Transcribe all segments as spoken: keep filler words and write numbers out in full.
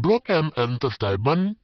Rock M Entertainment.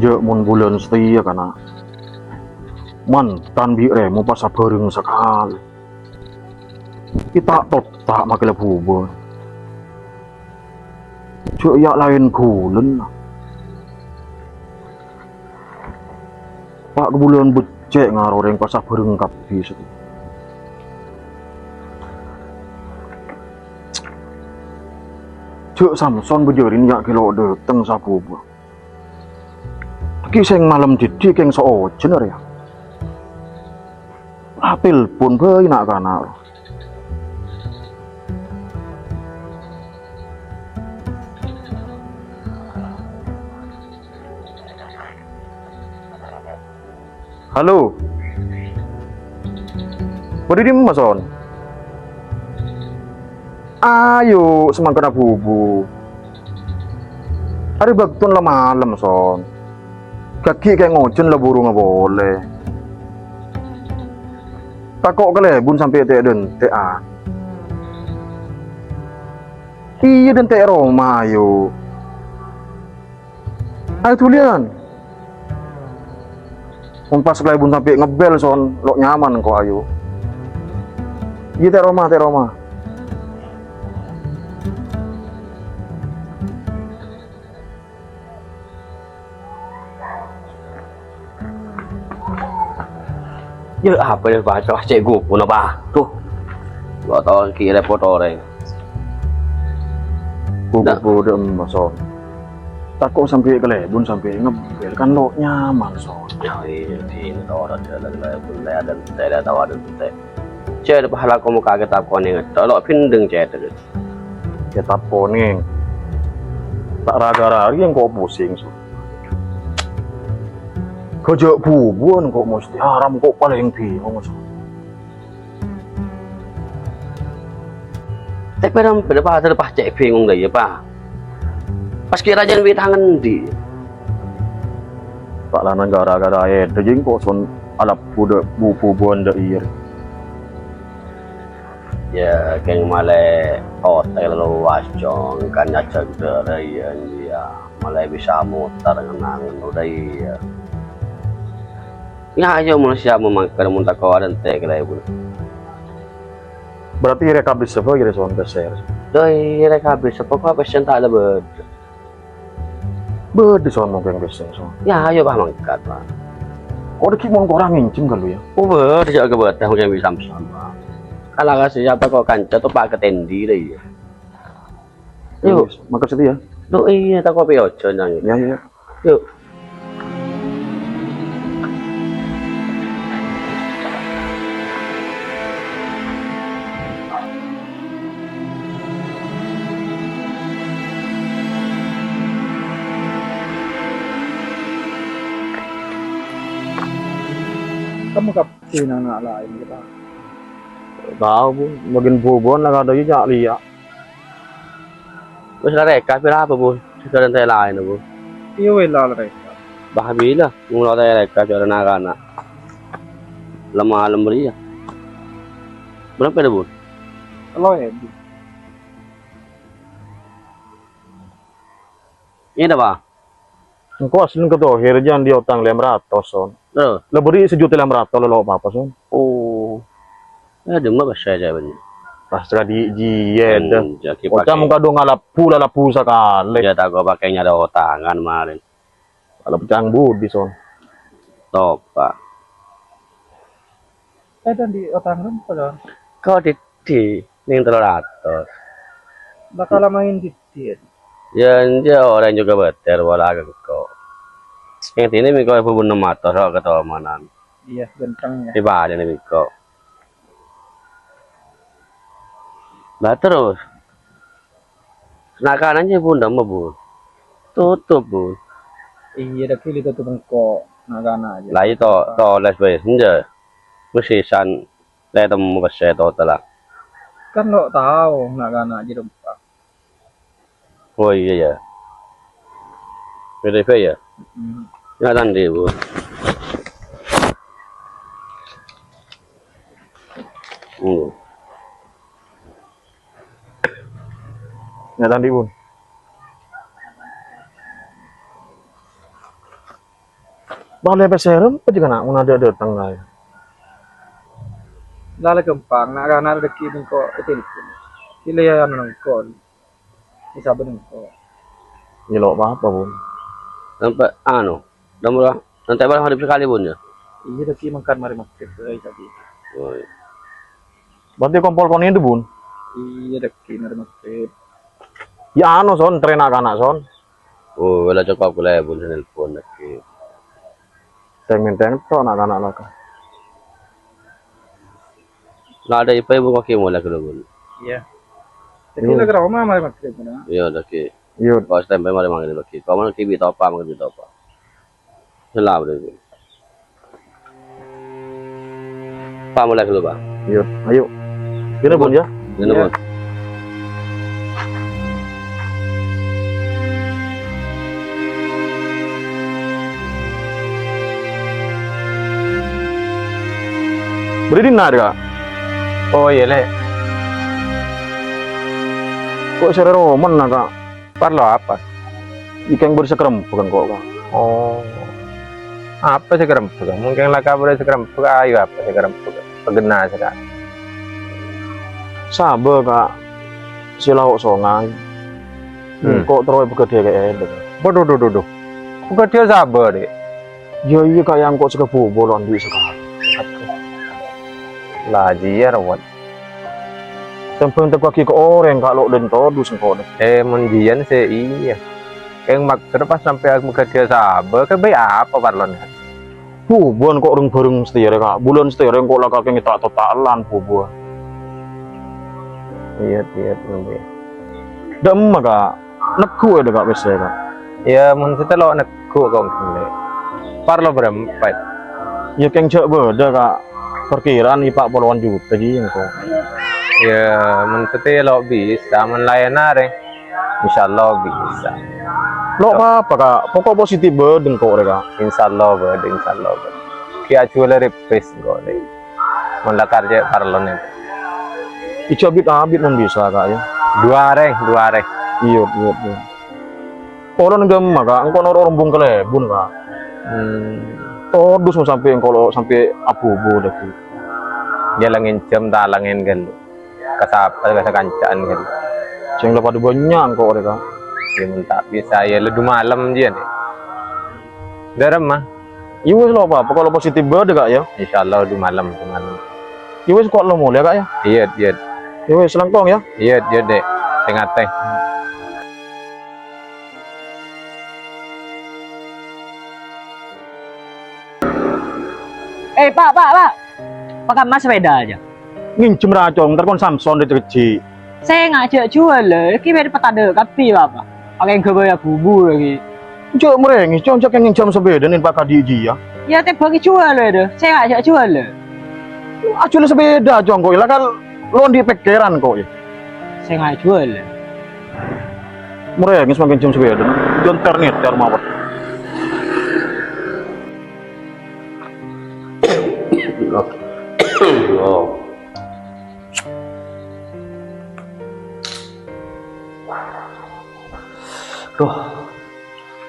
Jhâ' mon bulân satèya, kana'. Mantan bi' rèmo pas abhâreng sakalè. È ta'-totta' makè la bubun. Jhâ' iyâ laèn bulân. Pa' ka bulân beccè' ngaro rèng pas abhâreng kabbhi satèya. Jhâ' Samson bâjârin iyâ kèlo dâteng sabubun. Ghi' sèng malem dhiddhi' kèng saojhân arèya. Atelpon bhâi na'-kana'. Halo. Bâdâ è dimma, Son? Ayo, samangkèn abubu. Arè bâktona la malem, Son. Ghâghi' kèng ojhân la buru ngapolè. Tako' kalèbun sampè' tè'-dântè'an. Iyâ, dântè' roma, ayo. Ayo dhuliyân. Mon pas kalèbun sampè' ngebbel, Son, lo' nyaman engko', ayo. Iyâ, tè' roma, tè' roma. Yâ, apa yâ, Pak? Cè' ghu-, ghuna, Pak. Tuh. Gua tau ki repot orèng. Ghu-, Nah. Ghu-, ghu-, dâ' emma, Son. Tako' sampè' kalèbun sampè' ngebbel, kan lo' nyaman, Son. Oh, iyâ, dina toro' jhâlân kalèbun, lè adântè', lè tao adântè'. Cè' pahala komo ka kitab konèng, tolo' bhindeng cè' terus. Kitab konèng. Ta' ra-ghârâ rèya engko' posèng, Son. Ghâjâ' bubuwân engko' mostè haram, engko' palèng bingong, Son. Tapè ram-, bâdâ pa-, bâdâ pa cè' bingong dâ' iyâ, Pa'. Pas kèra jân wi' tangen andi'. Pa' lanang ghârâ-ghârâ èdâ jâ' engko', Son, alabbu dâ' bu-, bubuwân dâ' iyâ. Yâ, kèng malè otèl lowas, Cong, kan nyajâk dârâ iyâ, iyâ. Malè bisa motar ngen-angen, udah iyâ. Yâ, ayo, manusia memangkar, mon tako' adântè' kalèbun. Berarti rèk abis apa kira sowan pèssè? Doi, rèk abis apa kok pèssè ta' la bâdâ? Bâdâ, Son, mongkèng pèssè, Son. Yâ, ayo, Pa', mangkat, Pa'. Kok dâgghi' mon korang ngènjhâm ghâllu, yâ? Oh, bâdâ, jhâ' kabâdâ mongkèng bi' Samson, Pa'. Kala kasè sapa kok kanca to Pa' katèndhi, la iyâ. Yu. Iyâ, mangkat satèya. Lo, iyâ, tako' pèyojhân, Cang. Yâ, yâ. Yu. Kabbhi na'-kana' laèn, yâ, Pa'? Tao, Bu. Bâgiân bubuwân la kadhâ' iyâ ca'-liya'. Wis la rèka pèra apa, Bu? Sè dâlân sè laèn, Bu? Iyâ, wis la rèka. Bah, bilâ, mula rèka jârèya na'-kana'. Lem-malem rèya. Bârâmpa, Bu? Tello èbu. Iyâ, Pa'. Engko' asli ka Tohir jân andi' otang lèma ratos, Son. Heeh. La bâri' sajuta lèma ratos la lo' pa-apa, Son. Oh. Eh, dimma pas saya jawabnya. Pas kadi jiyâ, dah. Jaki Oca pakai. Mung kadhung alabbu, la alabbu sakalè. Ya, tako' pakai nyara otangan kemarin. Alabbu cang budi, Son. Topa. Eh, tadi otang ron, Son? Kok didi, ning tello ratos. Bakal main didi. Yâ, enjâ' orèng jhughân bâtèr pola ka engko'. Sè dinna' mi' engko' èbu ennem atos kok katomanan. Iyâ, ghântheng, yâ. Èpalèna bi' engko'. Lah, terros. Na'-kana' jâ' bun dâmma, Bun. Totop, Bun. Iyâ, dhâggi' li totop engko', na'-kana' jâ'. Lah, iyâ to-, tolès bhâi, enjâ'. Wis sisan, lè temmo pèssè totella. Kan lo' tao na'-kana' jâ' rompa. Oh, iyâ, yâ. Bâdâ bhâi, yâ? Mm-mm. Nyaman, Bun. Hmm. Nyaman, Bun. Bâ' lè pèssè rèmpet jâ' kana' mon adâ' dâteng kaè. Lalè ghâmpang, na'-kana' dhâggi' engko' ètelpon. Iyâ, anu engko'. Iyâ, sabâ engko'. Iyâ, lo' pa-apa, Bun. Sampè' anu, dâmma, nanti malam maghrib sakalè, Bun, yâ? Iyâ, dhâggi' mangkat marè maghrib, eh, tadi. Oh, iyâ. Berarti kompol konè'en, Bun? Iyâ, dhâggi' marè maghrib. Yâ, anu, Son, entarè na'-kana', Son. Oh, la cokop kalè, Bun, sè nelpon dhâggi'. Teng-menteng to' na'-kana' laka. La adâ' ipa-ibu koki molè ghâllu, Bun. Iyâ. Dhâggi' la ka roma marè maghrib, Bun, yâ? Iyâ, dhâggi'. Iyâ. Kok standby marè maghrib dhâggi'. Kok mon ki bi' topa, maghrib bi' topa. Selamat, Bun. Pa' molè ghâllu, Pa'. Iyâ, ayo. Ghini, Bun, yâ. Ghini, Bun. Bâdâ dinna', Ka'? Oh, iyâ, Lè'. Kok sèrè romana, Ka'? Parlo apa? Kèng bâdâ sakarembaghân kok, Ka'. Oh. Apa sakarembaghân? Mon kèng la kabâdâ sakarembaghân, ayo apa sakarembaghân? Paghenna saka. Sabâ, Ka'. Sè lao' songay. Hmm. Engko' terro èpaghâdhiyâ ka èlèng. Waduh, duh, duh, duh. Paghâdhiyâ sabâ, Dhi'? Iyâ, iyâ, Ka', engko' sè kabubulân andi' sakalè. La jiyâ, Rawat. Tembhâng tegghuwâghi ka orèng, Ka', lo' dântodus engko'. Eh, mon jiyân sè iyâ. Kèng maksod pas sampè' maghâdhiyâ sabâ, kèng bhâi apa parlona? Bubuwân ko' reng-bhâreng satèya rè, Ka'. Bulân satèya rè engko' la kakè ngèta' totta'an bubuwân. Iyâ, iyâ, iyâ. Dâ' emma, Ka'. Negghu' è dâ', Ka', pèssè, Ka'. Iyâ, mon satèya lo' negghu' kong ghellâ'. Parlo bârâmpa? Iyâ, kèng jhâ' bâdâ, Ka'. Parkiraan èpa' polowan juta jiyâ engko'. Iyâ, mon satèya lo' bisa, mon laènna rè. Insyaallah bisa. Lo' pa-apa, Ka'. Pokok positif bâdâ engko' rè, Ka'. Insyaallah bâdâ, insyaallah bâdâ. Ghi' ajhuwâlâ rèpès engko' rè. Mon la karjâ parlona. Ijâ abit-abit mon bisa, Ka', yâ. Duwâ arè, duwâ arè. Iyâ, iyâ, iyâ. Polana dâ' emma, Ka', engko' noro' rombong kalèbun, Ka'. Hmm. Todus mon sampè' engko' lo' sampè' abubu dhâggi'. Iyâ la ngènjhâm talangèn ghâllu. Ka sapa, ka sakanca'an ghâllu. Sèng la padâ bânnya' engko' rè, Ka'. Iyâ mon ta' bisa, iyâ la du malem jiyâ, Dhi'. Dâremma? Iyâ wis, lo' pa-apa, kalo positif bâdâ, Ka', yâ. Insyaallah, du malem, du malem. Iyâ wis, ko' lo' molè, Ka', yâ. Iyâ, iyâ. Iyâ wis, langkong, yâ. Iyâ, iyâ, Dhi'. Tè-ngatè. Eh, Pa', Pa', Pa'. Pakamma sapèdâ jâ? Ngènjhâm ra, Cong, entar kon Samson dâ' kajhi. Sènga' jâ' juwâl, ghi' bâdâ patadâ' kabbhi, Bapa'. Pakèn ghâbây abubu lagi. Jâ' marèngè, Cong, jâ' ngènjhâm sapèdâ nèng Pa' Kadhi jiyâ. Yâ, tèmbhâng juwâl, dâ. Sènga' jâ' juwâl. Ajuwâl sapèdâ, Cong, kok la kan lo' andi' pèkkèran, kok, yâ. Sènga' juwâl. Marèngè samangkèn ngènjhâm sapèdâ. Jâ' nter-nèter mawon. Duh,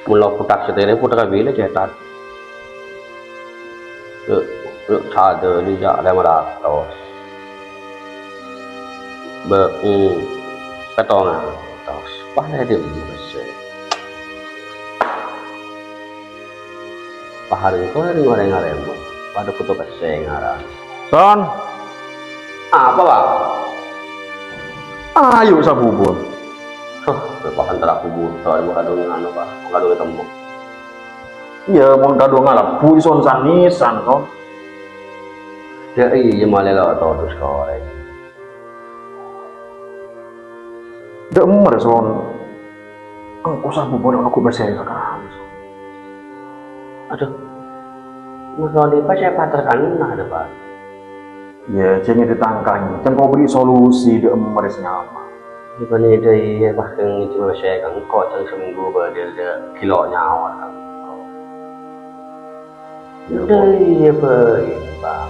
mon lo' puthak satèya, puthak bilâ cètak. Yuk, yuk, sadhâjâ lèma ratos. Bâ-, hmm, pèttongan atos. Wah, lè' dimma pèssè. Pahareng ko rèng-orèng arèmma, padâ bhuto pèssè ngaran. Son. Apa, Pak? Ayo, sabubun. Huh, pas antara aku buta, mau kadung anu, Pak. Mau kadung temmo. Iyâ, mon kadung ngalebbhu, Son, san-nèsan, Son. Yâ, iyâ, malè lo' todus korèng. Dâ' emmer, Son. Engko' sabu polè ongghu bâsè ka kami, Son. Adhu. Maksodda, Pak, saya pater kanna, adhu, Pak. Yâ, jhâ' ngèdhing tangka'na. Cengko beri solusi, dâ' emmer sè nyama. Gimana itu, iyâ, Pak, yang cuma saya kan kok yang seminggu badal dia kilo nyawa, kan. Yâ, Pak. Udah, iyâ, Pak, iyâ, Pak.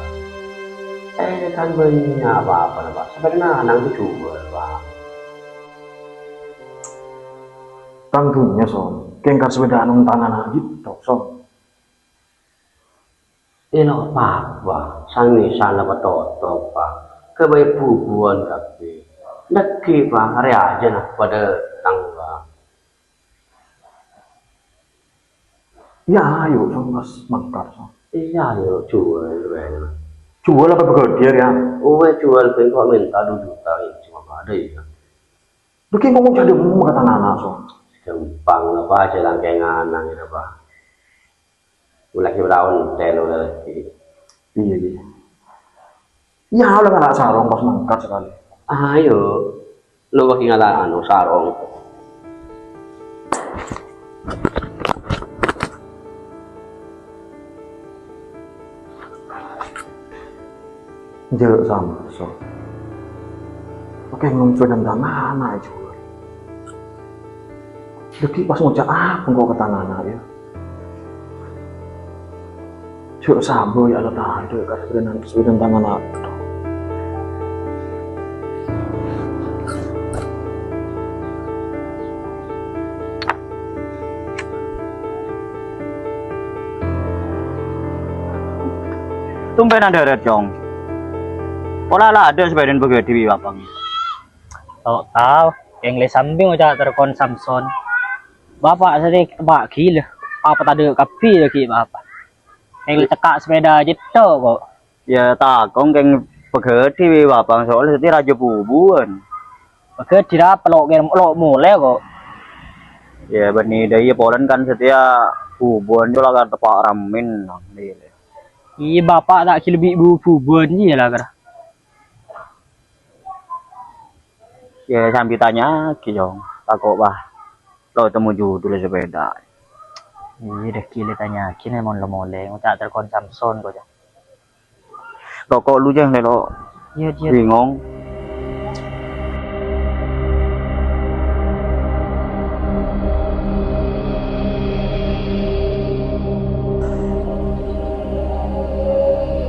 Eh, kan banyak apa-apa, Pak. Sebenarnya anak itu juga, Pak. Tang dhunnya, Son. Kèng kar sepèda nontangan aja, tok, Son. Èlo' apa? San-nèsan apa totop, Pak? Kabây bhubuwân kabbhi. Dhâggi', Pak, arèya ajâ, nah, padâ tang, Pak. Iyâ, ayo, Son, pas mangkat, Son. Iyâ, ayo, juwâl bhâi, nah. Juwâl apa bhâghâdhiyâ, yâ? Uwè, juwâl bhâi kok mènta du juta, cuma padâ, iyâ. Dhâggi' ngomong jhâ' dhimma ka tang ana', Son. Ghâmpang la, Pak, jhâ' langkèngan, nangèng, Pak. Ulagi beraon telo lagi. Iyâ, iyâ. Iyâ, ollè ngala' sarong pas mangkat sakalè. Ayo. Lo bagi ngala' anu sarong. Jhâ' sambi, Son. Oke, ngomong sepèda tang ana', jhâ'. Dhâggi' pas ngoca' apa engko' ka tang ana', yâ? Jhâ' sambâ, yâ Allah, tadâ' ka sepèda, sepèda tang ana'. Tumben adhârât, Cong. Pola la adâ' sepèdana bhâghâdhi bi' Bapa'. Ta' tao, kèng lè sambi ngoca' terkon Samson. Bapa' satèya teppa' ghilâ, apa tadâ' kabbhi dhâggi' Bapa'. Kèng lè cekka' sepèda jhâ' tao ko'. Yâ, tako' kèng bhâghâdhi bi' Bapa' soalnya satèya rajâ bhubuwân. Bhâghâdhi ra, lo' kèng lo' molè ko'. Yâ, bânnè dâ' iyâ polana kan satèya bhubuwân jhâ' la kar teppa' rammèn. Iyâ, Bapa' ta' ghilâ bi' bhubuwân iyâ la kèra. Yâ, sambi tanya'aghi, Cong. Tako', bâh, lo' temmo judul sepèda. Iyâ, dhâggi' lè tanya'aghi, nè, mon lo' molè. Ngoca' terkon Samson, ko', Cong. Roko' lu, Cong, lè lo'. Iyâ, iyâ. Bingung.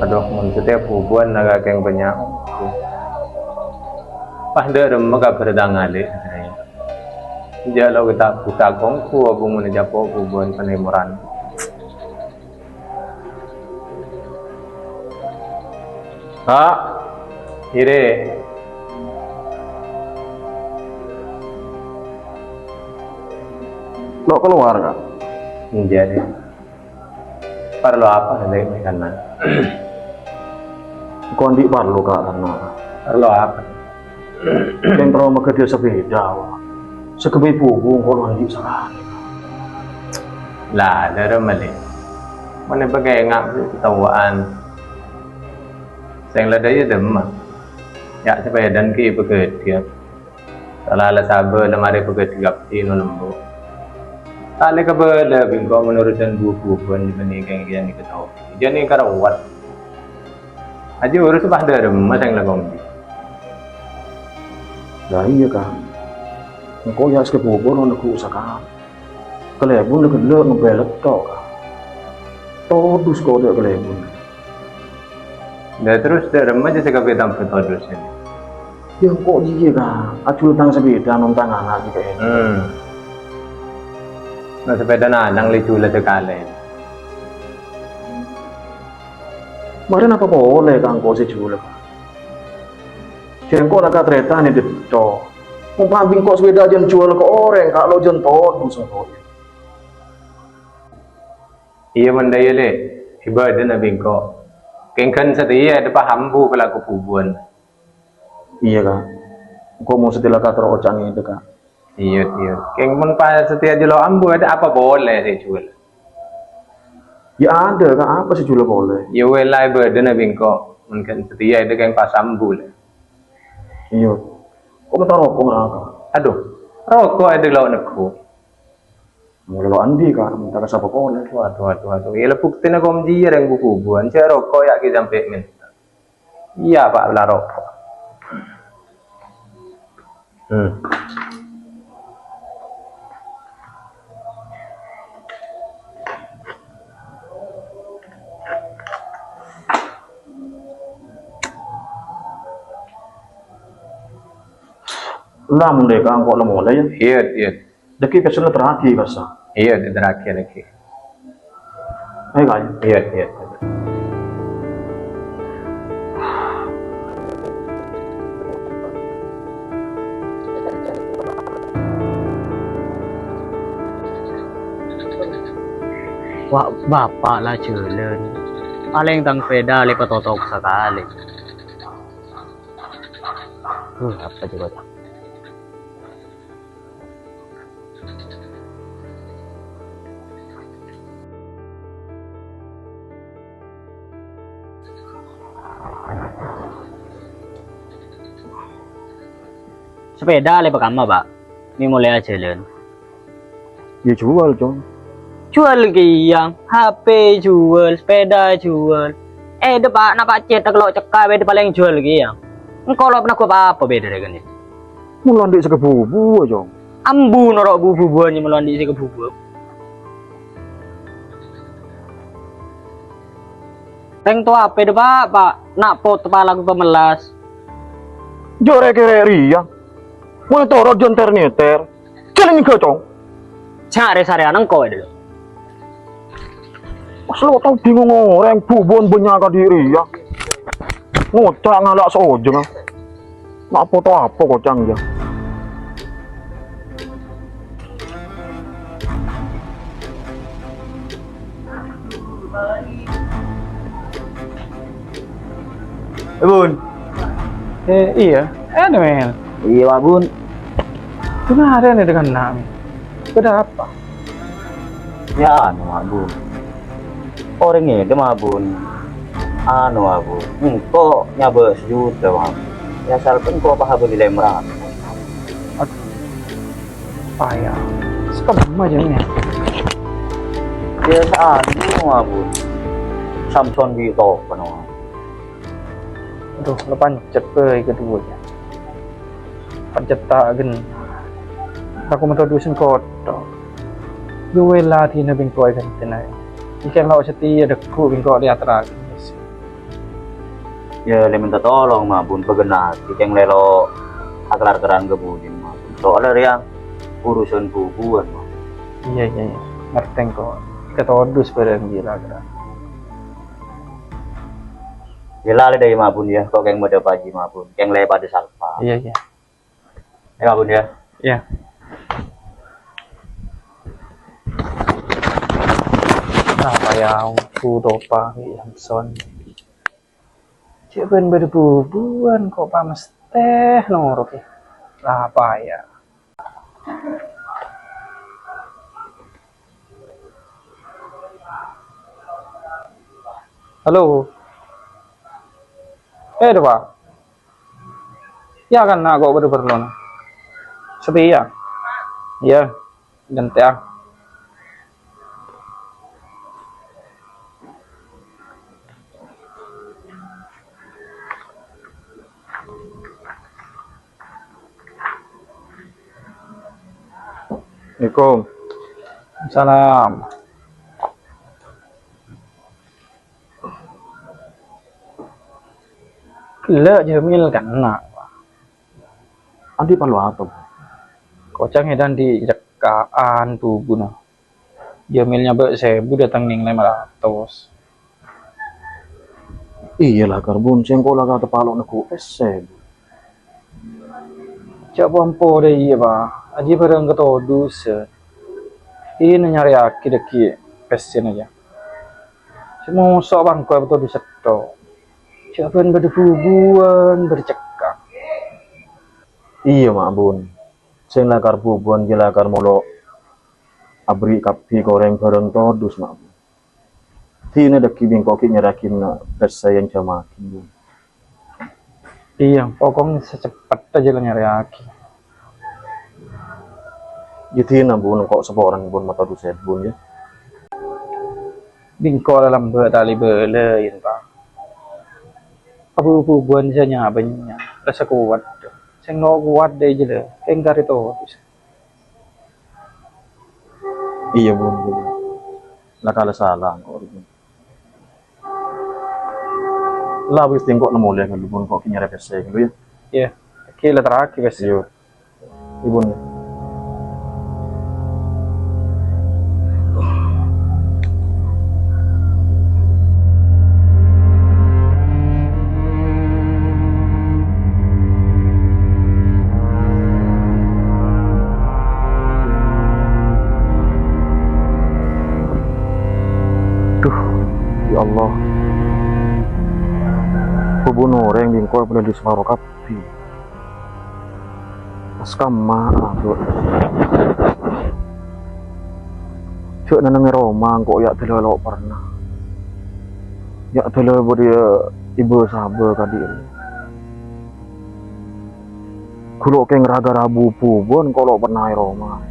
Adhu, mon satèya bhubuwân la kèng bânnya'. Pas dâ' remma kabhâr tang alè'. Jhâ' lo' ta' buta kongko, apa mon ècapo' bhubuwân panèmoran. Kak, Ire. Lo' kalowar, Kak. Enjâ', Dek. Parlo apa, Dek, mè' kanna'? Engko' andi' parlo, Kak, kanna'. Parlo apa? Kèng parlo maghâdhiyâ sapèda, Kak. Saghâbây bhubu engko' lo' andi' sakalè. La, dârâmma, Lè'. Mon èpakènga' sè katowa'an. Sèng la dâjâ dâmma. Ya', sapèdana ghi' èpaghâdhiyâ. Sala la sabâlâ marè paghâdhi kabbhi no lembu. Ta' lè kabâlâ bi' engko' mon urusan bu-bhubuwân bânnè kèng-kèng èkataowè. Jhâ' nèng karowat. Ajiyâ urus pas dârâmma sèng la kombi. La iyâ, Kang. Engko' ya' sè kabubur nèko usaha. Kalèbun ghellâ' ngabelek tok, Kang. Todus kodhu kalèbun. Lah, terros dârâmma jhâ' sè kabhi tambâ todus, ya? Ya, engko' iyâ, Kang. Ajhul tang sapèda, non tang ana' jhâ' kènè'. Hmm. Nah, sapèdana nang lè jhulâ sakalè. Marè napa polè, Kang, engko' sè jhulâ, Kang? Jhâ' engko' la katarètan è dâtto. Mon bi' engko' sapèda jhân jhuwâl ka orèng, Kang, lo' jhân todus engko'. Iyâ, mon dâ' iyâ, Lè'. Ibâdâna bi' engko'. Kèng ghân satèya èdâpa' ambu pelaku bubun. Iyâ, Kak. Engko' mon satèya la katoro' oca' ngèdhâ, Kak. Iyâ, iyâ. Kèng mon pas satèya jhâlâ ambu, bâdâ apa polè sè èjhuwâl? Yâ, bâdâ, Ka', apa sè èjhuwâl polè? Yâ, wèla è bâdâna bi' engko'. Mon kan satèya è dâ' kèng pas ambu, lè. Iyâ. Kok mènta roko', Ka'? Adhu, roko' è dâ' lo' neggu'. Molo lo' andi', Ka', mènta ka sapa polè? Waduh, waduh, waduh. Yâ, la buktèna kèng jiyâ rèng bu-bubuwân, jhâ' roko' yâ ghi' sampè' mènta. Iyâ, Pa', la roko'. Hmm. La mon dâ' Ka' engko' la molè, yâ? Iyâ, iyâ. Dâgghi' pèssèna terraghi, kassa'. Iyâ, terraghi, terraghi. Ayo, Ka'. Iyâ, iyâ. Wa', Bapa' la jhâlân. Palèng tang sepèda lè patotok sakalè. Huh, apa coba, Cak? Sepèda lè pakamma, Pa'? Mè' molèya jhâlân. Yâ jhuwâl, Cong. Jhuwâl kèya, H P jhuwâl, sepèda jhuwâl. È dâ' Pa', napa cètak lo' cekka' bâdâ palèng jhuwâl kèya. Engko' lo' pernah ghu apa-apa bâdâ rè kènè'. Mon lo' andi' sè kabubuwâ, Cong. Ambu noro' bu-bubuwân mon lo' andi' sè kabubuwâ. Rèng towa pèdâ, Pa', Pa', na' poto palaku pamellas. Jhâ' rè-kèrè rèya. Mon ètoro' jhâ' nter-nèter. Jhâlân èngghâ, Cong. Jhâ' rè-sarèyan engko' è dâlem. Pas lo' tao bingung orèng, bubuwân bânnya' kadhi rèya. Ngoca' ngala' sojeng. Na' poto apa kocang, yâ? Eh, Bun. Eh, iyâ. Eh, Mel. Iyâ, Mak Bun. Itu ngarè nih dengan Nami. Ada apa? Yâ, anu, Mak Bun. Orèng ngèdhâ, Mak Bun. Anu, Mak Bun. Engko' nyabâ' sajuta, Mak Bun. Yâ, asal engko' pas abâli lèma ratos. Aduh. Paya. Setengah aja nih. Yâ, anu, Mak Bun. Samson Wito, Mak Bun. Aduh, la pancet bhâi kaduwâ, yâ. Pancet ta' ghenna. Tako mènta dusen kottho. Yâ wèla dina bi' engko' èghântèna. Èkèng lo' satèya dhâggu' bi' engko' èaterraghi. Yâ, lè mènta tolong, Mak Bun, paghenna. Èkèng lè lo' akelar-kelaran ka budina, Mak Bun. Soalnya rèya urusan bubuwân, Mak Bun. Iyâ, iyâ, iyâ. Ngartè engko'. Katodus bhâreng ghi' la-kèra. Yâ, la lè dâ' iyâ, Mak Bun, yâ. Ko' kèng madhâpâ jiyâ, Mak Bun. Kèng lè padâ salpa. Iyâ, iyâ. Yâ, Mak Bun, yâ. Iyâ. Apa yâ, Bu Topa, Samson? Cè' bân bâdâ bubuwân ko' pamastè noro' kè. Apa yâ? Halo. Eh, Dewa. Yâ kan, na' ko' bâdâ parlona. Satèya. Iyâ, ghântèya. Assalamualaikum. Salam. Ghellâ' Jamil kènè'. Andi' parlo apa? Koca'na è dâ' andi' cekka'an bubuna. Jamil nyabâ' sèbu dâteng nèng lèma ratos. Iyâ la, Karbun, sèngko' la kateppa lo' neggu' pèssè. Jhâ' pon-pon dâ' iyâ, Pa'. Ajiyâ bhârâng katodusân. Iyâ nyarèyaghi dâggi' pèssèna jiyâ. Sè moso' bângko èpatodus sèttong. Jhâ' bân bâdâ bubuna bâdâ cekka'. Iyâ, Ma' Bun. Sè lakar bubun jâ lakar molo aberri' kabbhi ka orèng bhârâng todus, Ma'. Dinah dhâggi' bi' engko' ghi' nyarèyaghi pèssè ènjhâmaghi. Iyâ, pokokna saceppetta jâ la nyarèyaghi. Yâ dinah, Bun, engko' saporana, Bun, matodus, Bun, yâ. Bi' engko' la lambâ' talè bâlâi, Pa'. Abu-bubuwân sè nya-bânnya, rassa kowat. Sèng no' kowat dâ' ijâ la, kèng karè todus. Iyâ, Bun, Bun. La kala sala engko', Bun. La wis engko' la molè ghâllu, Bun, engko' ghi' nyarè pèssè ghâllu, yâ. Iyâ, ghi' la terraghi pèssè. Iyâ. Ibun. Duh, ya Allah. Bubun orèng bi' engko' padâ dâri saparo kabbhi. Pas kamma, Abuk. Jhâ' nèng è roma engko' ya' dâlâ lo' perna. Ya' dâlâ bâdâ è bâ-sabâ kadhi rèya. Ghulâ kèng ra-ghârâ bu-bubun engko' lo' perna è roma.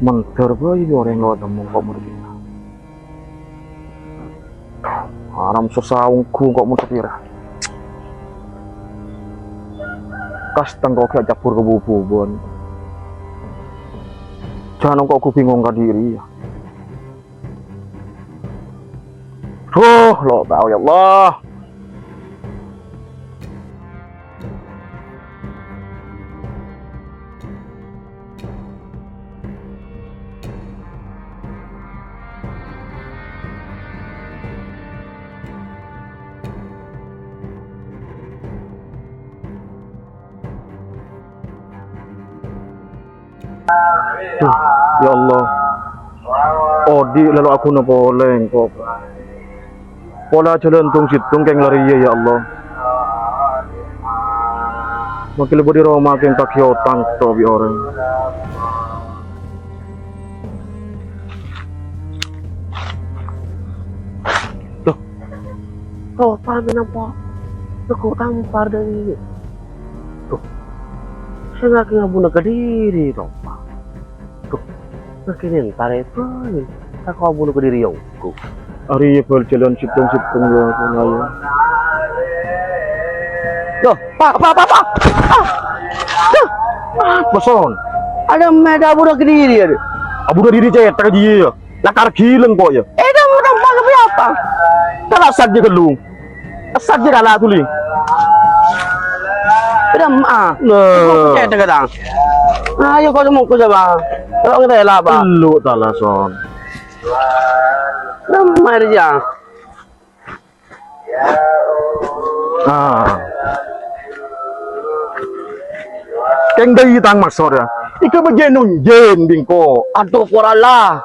Mandhâr bhâi orèng lo' temmo engko' bâdâ. Haram sossa ongghu engko' mon sapèra. Kasta engko' ghi' acabbhur ka bu-bubun. Jhân engko' ghu bingung kadhi rèya. Duh, lo' tao, ya Allah. Duh, ya Allah. Odi' la lo' aghuna polè engko'. Pola jhâlân tong-sèttong kèng la rèya, ya Allah. Mangkèn la bâdâ è roma kèng taghi otang to bi' orèng. Duh. Topa mènampa. Neggu' tampar dâri. Duh. Sè ngakè ngabuna kadhiri, Topa. Duh, ngakèn entar èbâlâi. Tako' abuna kadhiri ongghu. Arèya bâl jhâlân sèttong-sèttong, ya, Pon, ayo. Loh, Pa', Pa', Pa', Pa'. Ah. Duh. Apa, Son? Adâ' mè' abuna kadhiri, adâ'. Abuna kadhiri cètak jiyâ, ya. Lakar ghilâ engko', ya. Eh, dâ' mè' tampa' ka apa? Tala sajjhâ ghâllu. Sajjhâ kala dhuli. Pèdam, ah. Nah. Kok percaya dengan tang? Ayo, kok mongko coba. Kalau ngerti lah, Pak. Lu tala, Son. Nama dia? Ah. Kèng dâi tang maksod, ya. Ika bâjâ nonjhân bi' engko'. Aduh, pora lah.